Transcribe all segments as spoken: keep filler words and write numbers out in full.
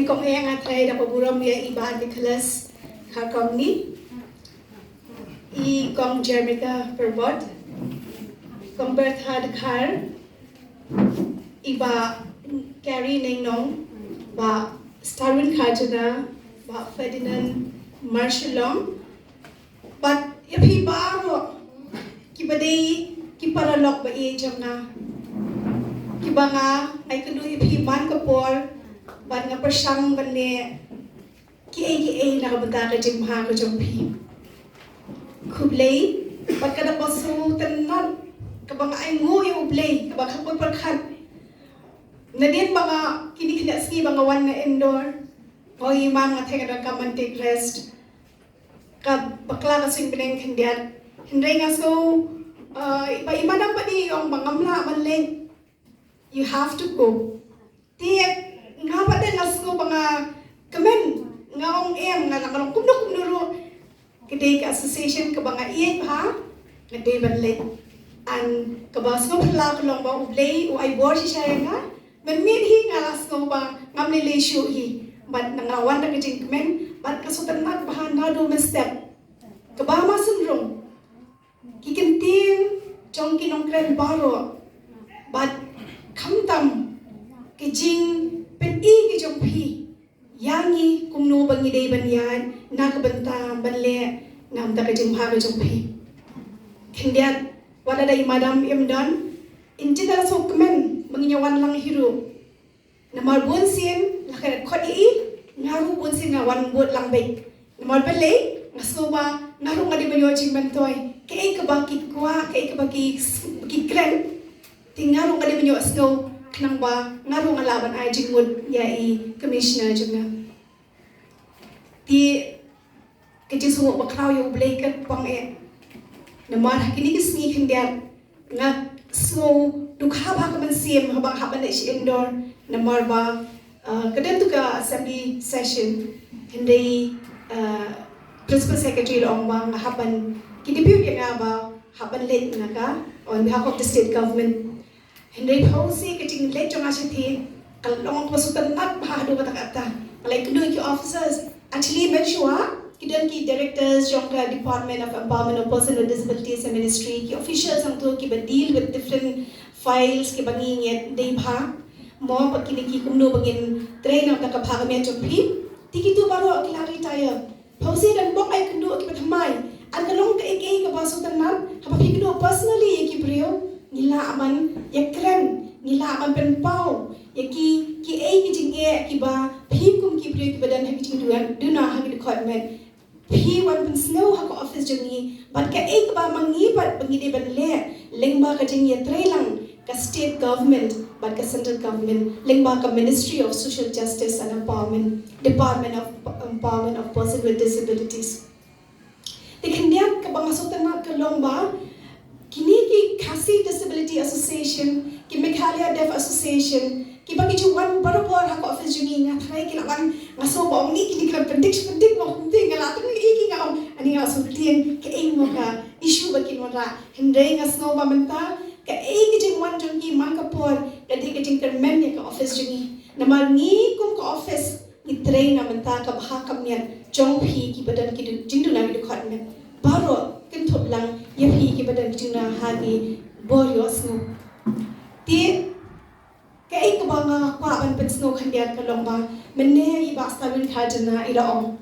Kong eh nga trai da burom ïa i Bah Nicholas Kharkongni, i Kong Jermica Perbot, Kong Bertha Dkhar, i Bah Gary Neingnong, Bah Starwin Kharjana, Bah Ferdinand Marshallong, bad ïa phi baroh kiba dei ki paralok ba ïeit jong nga, kiba nga, nga ïakynduh ïa phi man ka por, bad nga pyrshang ban leh kiei kiei na ka bynta ka jingbha ka jong phi. Khublei, bad ka dei ka sngewtynnat kaba nga ainguh ïa U Blei, kaba nga pyrkhat. Nadien ba nga, kine ki khyndiat sngi ba nga wan na Indore, nga ong, i Mom, nga tharai nga donkam ban take rest. Ka bakla ka suiñ bneng khyndiat. Hynrei nga sngew, uh, ba i Madam pat i ong ba ngam lah ban leit. You have to go. Te nga pat de nga sngew ba nga kmen, nga ong em, nga la, nga long kumno kumno ruh. Ka dei ka association kaba nga ïeit bha, nga dei ban leit. And kaba sngew phylla ka long ba U Blei u ai bor shisha ïa nga. Mynmiet hi nga la sngew ba ngam lei lei shuh hi, bad nga la wan da ka jingkmen, bad ka sngewtynnat bha naduh mynstep. Kaba ma sngewrung, ki kyntien jong ki nongkren baroh, bad khamtam ka jingpyni ka jong phi ïa ngi kumno ba ngi dei ban ïaid na ka bynta ban leh na ka bynta ka jingbha ka jong phi. Khyndiat, wat la da i Madam im don, ngin jin da la sngewkmen ba ngin ïa wan lang hi ruh. Namar bunsien la ka khot ïa i, nga ruh bunsien nga wan bud lang beit. Namar balei, nga sngew ba nga ruh nga dei ban ïoh jingmyntoi. Kaei kaba ki kwah, kaei kaba ki, ki kren, te nga ruh nga dei ban ïohsngew, khnang ba nga ruh nga lah ban ai jingmut ïa i Commissioner jong nga. Te ka jingsngewnguh bakhraw ïa U Blei ka pang eh. Namar ha kine ki sngi khyndiat nga sngew dukha bha ka mynsiem haba nga hap ban leit sha Indore, namar ba, uh, ka dei tu ka assembly session, hynrei, uh, Principal Secretary la ong ba nga hap ban, ki depute ïa nga ba hap ban leit nga ka on behalf of the state government. Hynrei phi sngewthuh, ka jingleit jong nga shathie ka long kaba sngewtynnat bha haduh katta katta. Nga la ïakynduh ki officers. Actually, mynshuwa ki don ki directors jong ka Department of Empowerment of Persons with Disabilities and Ministry, ki officials hangto kiba deal with different files kiba ngi ngeit dei bha. Mo, ba kine ki kumno ba ngin trei na ka bynta ka bha ka miat jong phi. Te kito baroh ki la retire. Phi sngewthuh, don bok ai kynduh kiba thymmai. Ar ka long kaei kaei kaba sngewtynnat, haba phi kynduh personally ïa ki briew, ngi lah ban ïakren, ngi lah ban pynpaw ïa ki, kiei ki jingeh kiba phi kum ki briew kiba don ha ki jingduna, duna ha ki dkhot met. Phi wan pynsngew ha ka office jong ngi, bad kaei kaba ma ngi pat ba ngi dei ban leh lyngba ka jingïatreilang ka state government bad ka central government, lyngba ka Ministry of Social Justice and Empowerment, Department of Empowerment of Persons with Disabilities. Te khyndiat kaba nga sngewtynnat ka long ba kine ki Khasi Disability Association, ki Meghalaya Deaf Association, kiba ki ju wan barabor ha ka office jong ngi, nga tharai ki la wan, nga sngew ba ong ni kine ki la pyndik pyndik mo kumta, nga la tang ïohi ki, nga ong ani, nga sngewthuh kaei mo ka issue ba kin wanrah. Hynrei nga sngew ba mynta kaei ka jingwan jong ki man ka por ka dei ka jingkyrmen ïa ka office jong ngi. Namar ngi kum ka office ngi trei na ka bynta ka bha ka miat jong phi kiba don ki du-, jingduna ki dkhot met baroh, kynthup lang ïa phi kiba don ki jingduna ha ki bor ïohsngew. Te kaei kaba nga kwah ban pynsngew khyndiat ka long ba mynne i Bah Starwin Kharjana i la ong,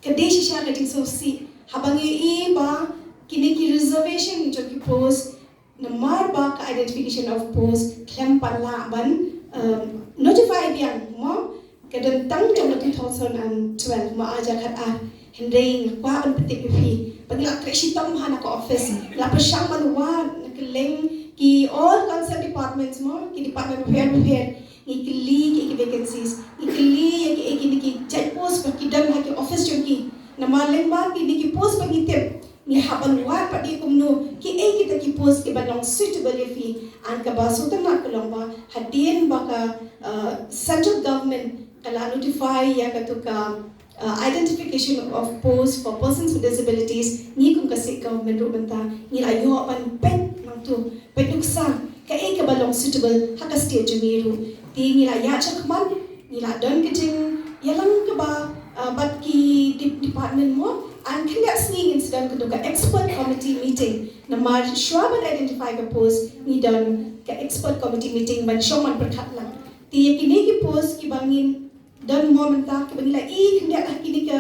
ka dei shisha ka jingsngewsih haba ngi ïohi ba kine ki reservation jong ki post, namar ba ka identification of post khlem pat lah ban, um, notify biang mo, ka don tang jong ka two thousand and twelve mo, ar hajar khatar. Hynrei nga kwah ban pyntip ïa phi ba ngi la trei shitom ha na ka office, ngi la pyrshang ban wad na kylleng ki all concerned departments mo, ki department bapher bapher. Ngi kylli ki, ki vacancies, ngi kylli ïa ki, ki, ki jait post ba ki don ha ki office jong ki. Namar lyngba kine ki post ba ngi tip, ngi hap ban wad pat ïa kumno, kiei kita ki post kiba long suitable ïa phi. Ar kaba sngewtynnat ka long ba hadien ba ka, uh, central government ka la notify ïa katu ka, uh, identification of post for persons with disabilities, ngi kum ka state government ruh mynta ngi la ïoh ban peit nangtu, peit nuksa kaei kaba long suitable ha ka state jong ngi ruh. Te ngi la ïaid shakhmat, Ngi la don ka jingïalang kaba, uh, bad ki de- department mo, and khyndiat sngi ngin sa don ka dei ka expert committee meeting. Namar shuwa ban identify ka post, ngi don ka expert committee meeting ban shong ban pyrkhat lang. Te ïa kine ki post kiba ngin don mo mynta, kiba ngi la ïoh khyndiat ha kine ka,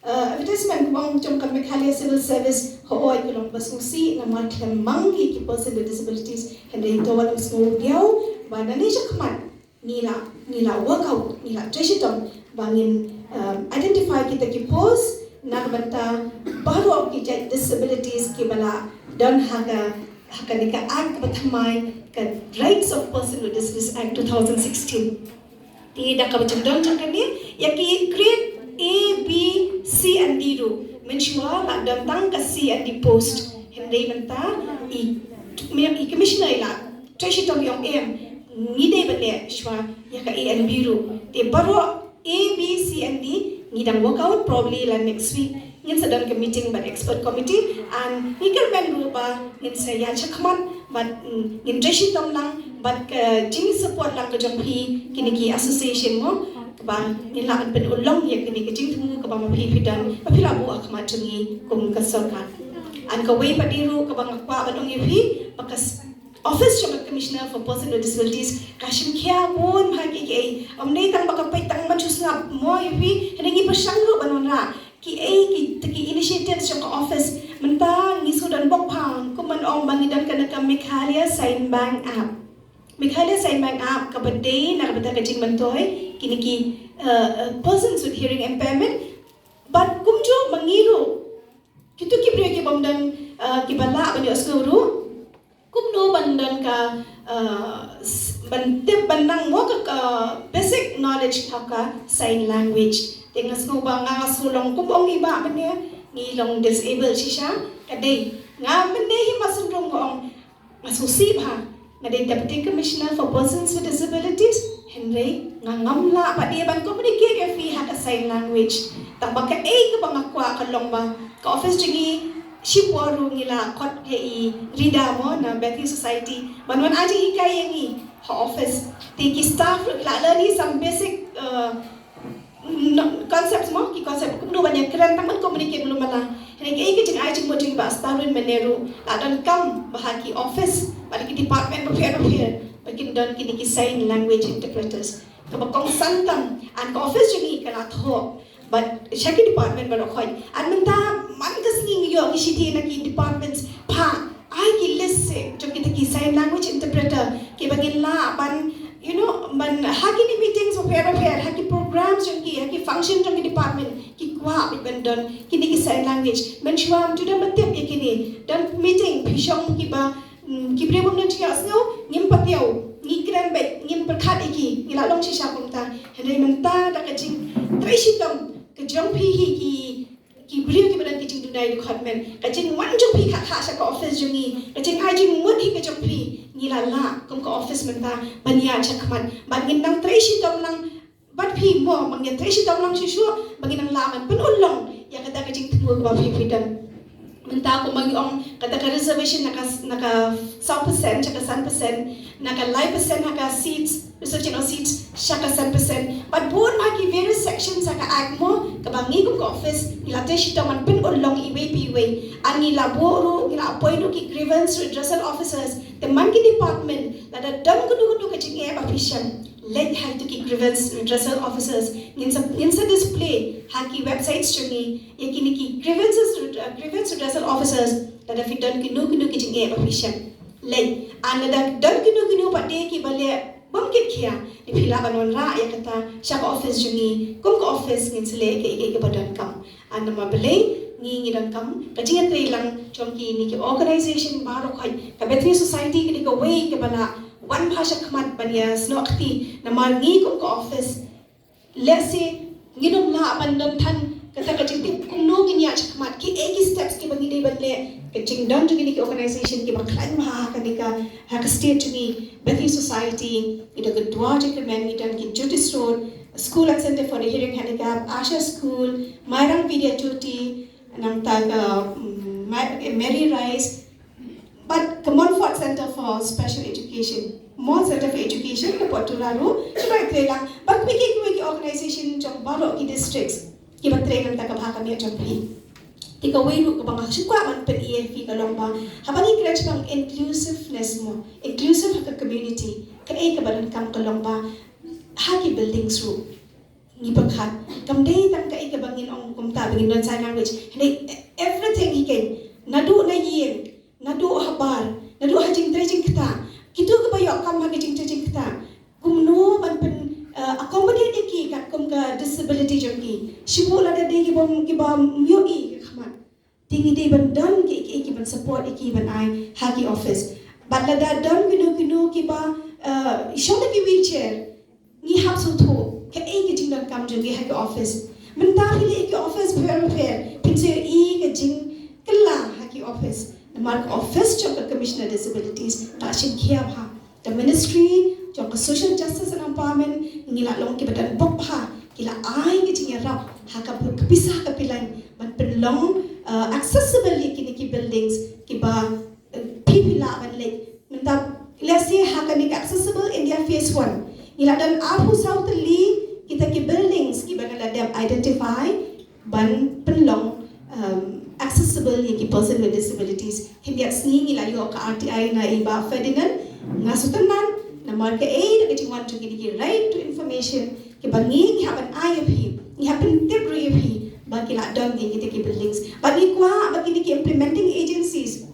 uh, advertisement kaba ong jong ka Meghalaya Civil Service, hooid ka long ba sngewsih namar khlem mang ïa ki person with disabilities, hynrei to wat ym sngew diaw ba nangne shakhmat ngi la, ngi la work out, ngi la trei shitom ba ngin, um, identify kita ki post na ka bynta baroh ki jait disabilities kiba la don ha ka, ha kane ka act kaba thymmai, ka Rights of Person with Disabilities Act two thousand sixteen. Te da kaba jingdon jong kane, ïa ki grade A, B, C and D ruh, mynshuwa la don tang ka C and D post. Hynrei mynta i, i commissioner i la trei shitom, i ong em, ngi dei ban leh shuwa ïa ka A and B ruh. Te baroh A, B, C and D ngi dang work out, probably la next week ngin sa don ka meeting bad expert committee, and ngi kyrmen ruh ba ngin sa ïaid shakhmat bad, mm, ngin trei shitom lang bad ka jingsupport lang ka jong phi kine ki association mo, kaba ngin lah ban pynurlong ïa kine ki jingthmu kaba ma phi phi don, ba phi la buh ha khmat jong ngi kum ka sorkar. And kawei pat de ruh kaba nga kwah ban ong ïa phi, ba ka s- Office jong ka Commissioner for Person with Disabilities ka shim khia bun bha kiei kiei. Ym dei tang ba ka peit tang ban shu sngap mo ïa phi, hynrei ngi pyrshang ruh ban wanrah kiei ki, ki initiatives jong ka office. Mynta ngi shu don bok bha, kum ban ong ba ngi don kane ka Meghalaya Sign Bank app. Meghalaya Sign Bank app kaba dei na ka bynta ka jingmyntoi kine ki, uh, uh, persons with hearing impairment. Bad kumjuh ma ngi ruh, kito ki briew ki bym don, uh, kiba lah ban ïohsngew ruh, kumno ban don ka, uh, s- ban tip ban nang mo ka, ka basic knowledge ha ka sign language. Te nga sngew ba nga, nga sngew long kum ong i bah mynne, ngi long disabled shisha, ka dei. Nga mynne hi ma syndrome nga ong, nga sngewsih bha, nga dei Deputy Commissioner for Persons with Disabilities, hynrei nga ngam lah pat de ban communicate ïa phi ha ka sign language. Tang ba kaei kaba nga kwah ka long ba ka office jong ngi shipor ruh ngi la khot ïa i Rida mo na Bethany Society ban wan ai jinghikai ïa ngi ha office. Te ki staff ruh ki la learn hi some basic, uh, no, concepts mo, ki concept kumno ban ïakren tang ban communicate lum bala. Hynrei kaei ka jingai jingmut jong i bah Starwin mynne ruh, la donkam ba ha ki office bad ki department bapher bapher ba kin don kine ki sign language interpreters. Kaba kongsan tam, and ka office jong ngi ka la thoh bad sha ki department baroh khoit. And mynta man ka sngi ngi ïoh ki shithi na ki departments, pha ai ki list se jong kita ki sign language interpreter kiba ngin lah ban, you know, ban ha kine meetings bapher bapher, ha ki programs jong ki, ha ki function jong ki department, ki kwah beit ban don kine ki sign language. Mynshuwa ym ju don ba tip ïa kine, don meeting phi shong kiba, mm, ki briew bym don jingïohsngew, ngim pat ïoh, ngi kren beit, ngim pyrkhat ïa ki, ngi la long shisha kumta. Hynrei mynta da ka jingtrei shitom ka jong phi hi ki ki briew kiba don ki jingduna ïa u dkhot met, ka jingwan jong phi kha kha sha ka office jong ngi, ka jingai jingmut hi ka jong phi, ngi la lah kum ka office mynta ban ïaid shakhmat. Bad ngin nang trei shitom lang bad phi mo, ba ngin trei shitom lang shuh shuh ba ngin nang lah ban pynurlong ïa kata ka jingthmu kaba phi phi don. Mynta kumba ngi ong, kata ka reservation na ka, na ka saw percent sha ka san percent, na ka lai percent ha ka seats, reservation of seats sha ka san percent. Bad bun ha ki various sections ha ka act mo, kaba ngi kum ka office ngi la trei shitom ban pynurlong iwei pa iwei. Ngi la buh ruh, ngi la appoint ruh ki grievance redressal officers. Te man ki department lada don kano kano ka jingeh ba phi shem, leit ha itu ki grievance redressal officers. Ngin sa, ngin sa display ha ki websites jong ngi ïa kine ki grievances, uh, grievance redressal officers, lada phi don kino kino ki jingeh ba phi shem. Leit, and lada don kino kino pat de kiba leh bym kit khia, ne phi lah ban wanrah ïa kata sha ka office jong ngi, kum ka office ngin sa leh kaei kaei kaba donkam. And namar balei ngi, ngi donkam ka jingïatreilang jong kine ki organisation baroh khoit. Ka Bethany Society ka dei kawei kaba la wan bha shakhmat ban ïasnoh kti, namar ngi kum ka office lehse ngin ym lah ban don than kata ka jingtip kumno ngin ïaid shakhmat, kiei ki steps kiba ngi dei ban leh. Ka jingdon jong kine ki organisation kiba khlaiñ bha ha kane ka, ha ka state jong ngi, Bethany Society, ngi don ka Dua Jong Kyrmen, ngi don ki Jyoti Srot, School and Centre for the Hearing Handicap, Asha School, Mairang Vidya Jyoti, nangta ka, mm, Ma- Mary Rice, Bad ka Montfort Center for Special Education, Mon Center for Education ka Port Tura ruh ki ba trei lang. Bad kiwei kiwei ki organisation jong baroh ki districts ki ba trei lang da ka bha ka miat jong phi. Te kawei ruh kaba nga sngewkwah ban pyni ïa phi ka long ba haba ngi kren shaphang inclusiveness mo, inclusive ha ka community, kaei kaba donkam ka long ba ha ki buildings ruh ngi pyrkhat. Kam dei tang kaei kaba ngin ong kumta ba ngin don sign language. Hynrei everything hi keiñ, naduh na ïing, naduh ha bar, naduh ha jingtrei jingktah. Kito kiba ïoh kam ha ka jingtrei jingktah, kumno ban pyn, uh, accommodate ïa ki katkum ka disability jong ki. Shibun lada dei kiba, kiba ym ïohi ka khmat, te ngi dei ban don ki, ki, ki ban support ïa ki ban ai ha ki office. Bad lada don kino kino kiba, uh, shong da ki wheelchair, ngi hap sngewthuh kaei ka jingdonkam jong ki ha ki office. Mynta phi leit ki office pher pher, phin sa ïohi ka jingkylla ha ki office. Namar ka office jong ka Commissioner Disabilities ka shim khia bha. Ka Ministry jong ka Social Justice and Empowerment ngi la long kiba don bok bha, ki la ai ka jingïarap ha ka, ka pisa ka pilan ban pynlong, uh, accessible ïa kine ki buildings kiba, uh, phi phi lah ban leit. Mynta lehse ha kane ka Accessible India Phase One ngi la don arphew saw tylli kita ki buildings kiba ngi la dep identify ban pynlong, um, accessible ïa ki person with disabilities. Khyndiat sngi ngi la ïoh ka R T I na i Bah Ferdinand. Nga sngewtynnat namar kaei, da ka jingwan jong kine ki right to information kiba ngi, ngi hap ban ai ïa phi, ngi hap ban tip ruh ïa phi ba ki la don ki, kita ki buildings. Ba ngi kwah ba kine ki implementing agencies,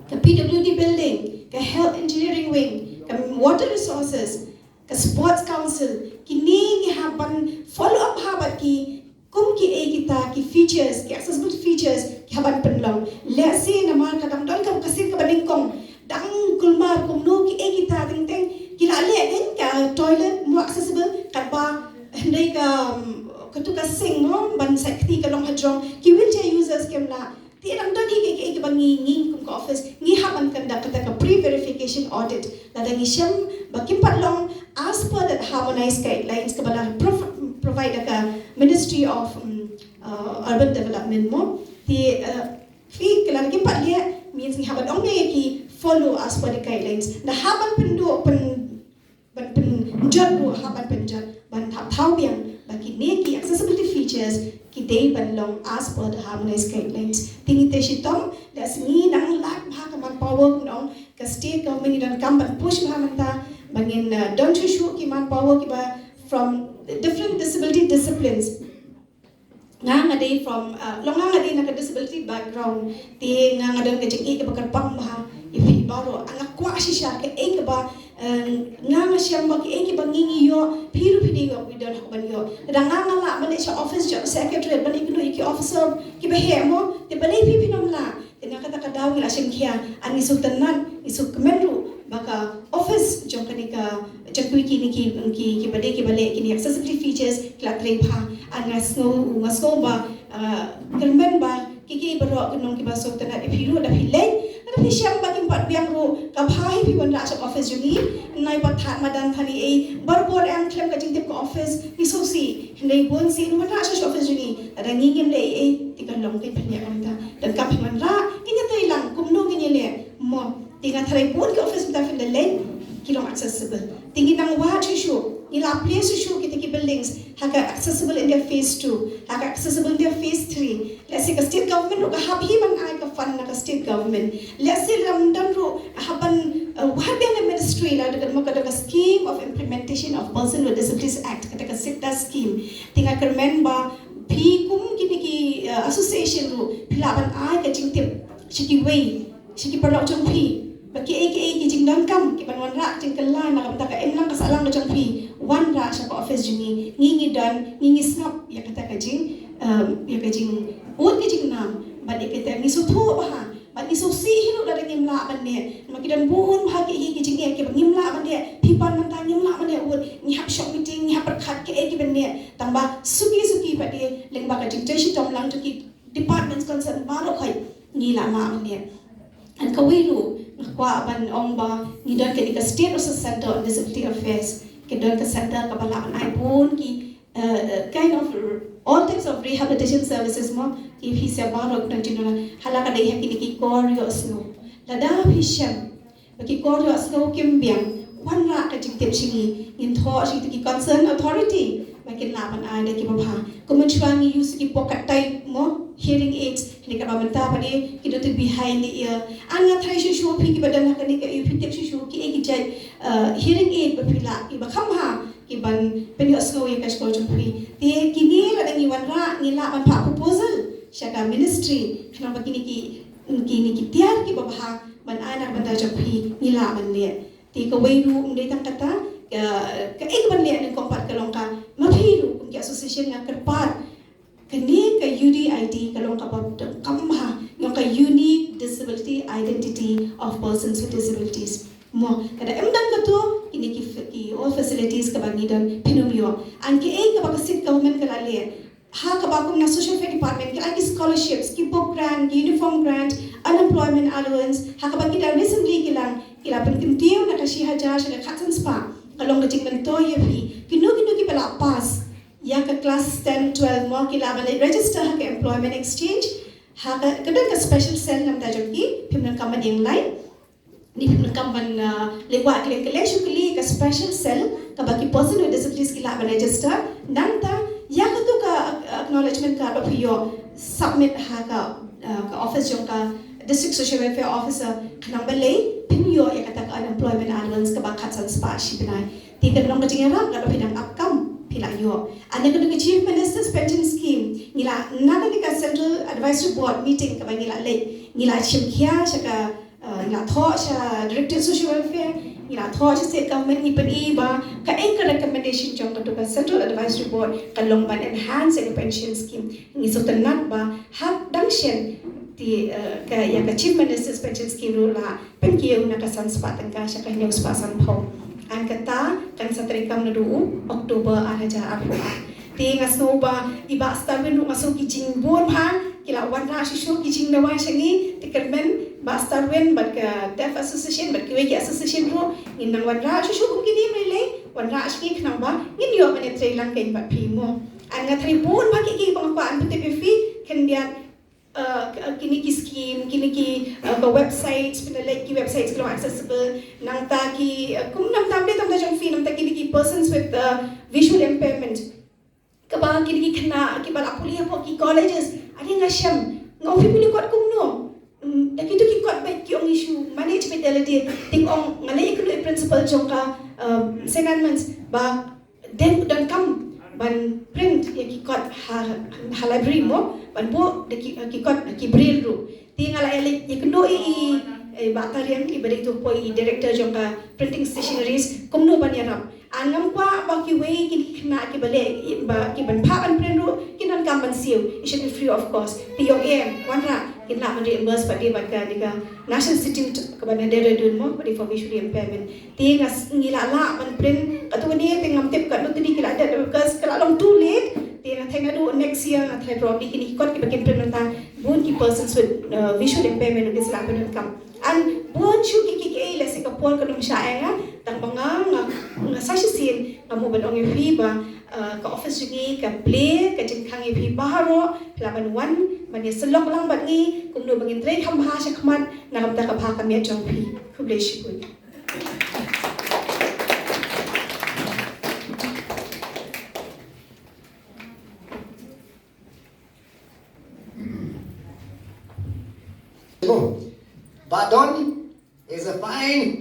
ka P W D building, ka health engineering wing, ka water resources, ka sports council, kine ngi hap ban follow up ha bad ki kum kiei kita ki features, ki accessible features ki hap ban pynlong. Lehse namar ka dang don ka, ka sien kaba nyngkong, dang kulmar kumno kiei kita teng teng, ki la leh kein ka toilet mo accessible, katba hynrei ka, um, katu ka sink mo ban sait kti ka long hajrong, ki wheelchair users kim lah. Te dang don hi kiei kiei kiba ngi, ngi kum ka office ngi hap ban conduct kata ka pre-verification audit. Lada ngi shem ba kim pat long as per that harmonized guidelines kaba la prov-, provide da ka Ministry of, um, uh, Urban Development mo. Te, uh, phi, lada kim pat leh, means ngi hap ban ong ïa ki follow as per the guidelines. Da hap ban pynduh, pyn ban pynjot ruh, hap ban pynjot, ban hap thaw biang ba kine ki accessibility features ki dei ban long as per the harmonized guidelines. Te ngi trei shitom, da sngi nang lak bha ka manpower, kumno ka state government ngi donkam ban push bha mynta ba ngin, uh, don shuh shuh ki manpower kiba from different disability disciplines. Nga, nga dei from, uh, long nga, nga dei na ka disability background. Te nga, nga don ka jingïeit kaba kyrpang bha ïa phi baroh. Nga kwah shisha kaei kaba, uh, nga, nga shem ba kaei kaba ngi, ngi ïoh, phi ruh phi dei ïoh, phi don hok ban ïoh. Lada nga, nga lah ban leit sha office jong secretariat ban ïakynduh ïa ki officer kiba heh mo, te balei phi, phin ym lah? Te na kata ka daw ngi la shim khia, ar ngi sngewtynnat, ngi sngewkmen ruh ba ka office jong kane ka, jong kiwei kine ki, ki, kiba dei kiba leh kine accessibility features ki la trei bha. Ar nga sngew, nga sngew ba, ah, kyrmen ba ki, ki baroh ki nong kiba sngewtynnat, ïa phi ruh da phi leit, da phi shem ba kim pat biang ruh, ka bha hi phi wanrah sha office jong ngi. Nai pat thad madan thani ei, barabor em khlem ka jingtip ka office, ngi sngewsih. Hynrei bun sien wanrah sha office jong ngi, lada ngi ngim leh ei ei, te kan long kaei, pynïaid kumta. Donkam phi wanrah, ngin ïatrei lang kumno ngin ïaleh mo. Te nga tharai bun ki office mynta phin da leit, ki long accessible. Te ngin nang wad shuh shuh, ngi la plie shuh shuh kita ki buildings ha ka Accessible India Phase Two, ha ka Accessible India Phase Three. Lehse ka state government ruh ka hap hi ban ai ka fund na ka state government. Lehse lam don ruh hap ban, uh, wad biang na ministry, la da ka, ka da ka Scheme of Implementation of Person with Disabilities Act, kata ka SIPDA scheme. Te nga kyrmen ba phi kum kine ki, uh, association ruh phi lah ban ai ka jingtip sha kiwei, sha ki paralok jong phi, ba kiei kiei ki jingdonkam kiban wanrah jingkylla na ka bynta ka imlang ka sahlang ka jong phi, wanrah sha ka office jong ngi. Ngi, ngi don, ngi, ngi sngap ïa kata ka jing, um, ïa ka jing, un ka jingnam, bad ïa kata ngi sngewthuh bha, bad ngi sngewsih hi ruh lada ngim lah ban leh. Namar ki don bun bha kiei kiei ki jingeh kiba ngim lah ban leh. Phi pat mynta ngim lah ban leh un. Ngi hap shong meeting, ngi hap pyrkhat kiei kiban leh. Tangba suki suki pat de lyngba ka jingtrei shitom lang jong ki departments concern baroh khoit ngi lah ban leh. Bad kawei ruh nga kwah ban ong ba ngi don kane ka State Resource Center on Disability Affairs, ka don ka center kaba lah ban ai bun ki, uh, uh, kind of all types of rehabilitation services mo, ki phi sa baroh ki don jingdon ha la ka dei ha kine ki kor ïohsngew. Lada phi shem ba ki kor ïohsngew kim biang, wanrah ka jingtip sha ngi, ngin thoh sha ki concerned authority ba kin lah ban ai da kiba bha. Kumba shuwa ngi use ki pocket type mo, hearing aids, kine kaba mynta pat de ki don tu behind the ear. Nga tharai shuh shuh phi kiba don ha kane ka ïoh phi tip shuh shuh kiei ki jait, uh, hearing aid ba phi lah, kiba kham bha, kiban pynïohsngew ïa ka shkor jong phi. Te kine lada ngi wanrah, ngi lah ban phah proposal sha ka ministry, khnang ba kine ki, kine ki tiar kiba bha ban ai na ka bynta jong phi, ngi lah ban leh. Te kawei ruh ym dei tang kata, ka, kaei kaban leh nyngkong pat ka long ka, ma phi ruh kum ki association nga kyrpad, kane ka U D I D ka long kaba donkam bha, ka long ka Unique Disability Identity of Persons with Disabilities. Mo, lada ym don kato, kine ki, ki all facilities kaba ngi don phin ym ïoh. Hynrei kaei kaba ka state government ka la leh, ha kaba kum na social welfare department, ki la ai ki scholarships, ki book grant, ki uniform grant, unemployment allowance, ha kaba ki da recently ki la, ki la pynkyntiew na ka shi hajar sha ka khatsan spah, ka long ka jingmyntoi ïa phi. Kino kino kiba la pass ïa ka class ten, twelve mo, ki lah ban register ha ka employment exchange, ha ka, ka don ka special cell na ka bynta jong ki, phim donkam ban ïeng line. Ni phim donkam ban, uh, leit wad kylleng kylleng, shu kylli ka special cell kaba ki person with disabilities ki lah ban register. Nangta ïa kato ka, uh, acknowledgement card ba phi ïoh, submit ha ka, uh, ka office jong ka District Social Welfare Officer, khnang balei phin ïoh ïa kata ka unemployment allowance kaba khatsan spah shi bnai. Te ka long ka jingïarap lada phi dang ap kam phi lah ïoh. Hynrei ka Chief Minister's Pension Scheme, ngi la, na kane ka Central Advisory Board meeting kaba ngi la leit, ngi la shim khia sha ka, uh, ngi la thoh sha Directorate Social Welfare, ngi la thoh sha State Government, ngi pyni ba kaei ka recommendation jong kato ka Central Advisory Board ka long ban enhance ïa ka pension scheme. Ngi sngewtynnat ba ha dang shen te, uh, ka, ïa ka Chief Minister's Pension Scheme ruh la pynkiew na ka san spah tyngka sha ka hynñiew spah sanphew. Hynrei kata kan sa treikam naduh u October ar hajar arphew ar. Te nga sngew ba i Bah Starwin ruh nga sngew ki jingbun bha, ki la wanrah shuh shuh ki jingdawa sha ngi, te kyrmen Bah Starwin bad ka Deaf Association bad kiwei ki association ruh, ngin nang wanrah shuh shuh kum kine, balei, wanrah sha ngi khnang ba ngin ïoh ban ïatreilang kein bad phi mo. Hynrei nga tharai bun bha kiei kiei ba nga kwah ban pyntip ïa phi, khyndiat uh, k-, kine ki scheme, kine ki, uh, ka websites, pynleit ki websites ki long accessible, nangta ki, uh, kum nangta ym dei tang jong phi, nangta kine ki persons with, uh, visual impairment. Kaba kine ki khynnah kiba la pule hapoh ki colleges, hynrei nga shem, nga ong phi pule kot kumno. Mm, da kito ki kot beit ki ong issue manage beit da lade, te nga ong nga leit ïakynduh ïa i principal jong ka, uh, Saint Edmund's ba dei donkam ban print ïa ki kot ha, ha library mo, ban buh da ki, ki kot ki braille ruh. Te nga la ïa leit ïakynduh ïa i, i Bah Tariang, i ba dei tu poi i director jong ka printing stationeries, kumno ban ïarap. Hynrei ngam kwah ba kiwei ki khynnah kiba leh, ba ki ban phah ban print ruh kin donkam ban siew. It should be free of cost. Te ïoh em, wanrah kin lah ban reimburse pat de bad ka, de ka National Institute kaba na Dehradun mo, ba dei for visually impairment. Te nga s-, ngi la lah ban print katto katne, te ngam tip katno tne ki la dep, because ka la long too late. Te nga tharai naduh next year, nga tharai probably kine ki kot kiba kin print mynta, bun ki persons with, uh, visual impairment ruh kin sa lah ban donkam. Hynrei bun shuh ki, ki, ki, lehse ka por kan ym shah ïa nga, tang ba nga, nga, nga sa shisien nga mut ban ong ïa phi ba, uh, ka office jong ngi ka plie ka jingkhang ïa phi baroh, phi lah ban wan ban ïasyllok lang bad ngi kumno ba ngin trei kham bha sha khmat na ka bynta ka bha ka miat jong phi. Khublei shibun. Bah Don is a fine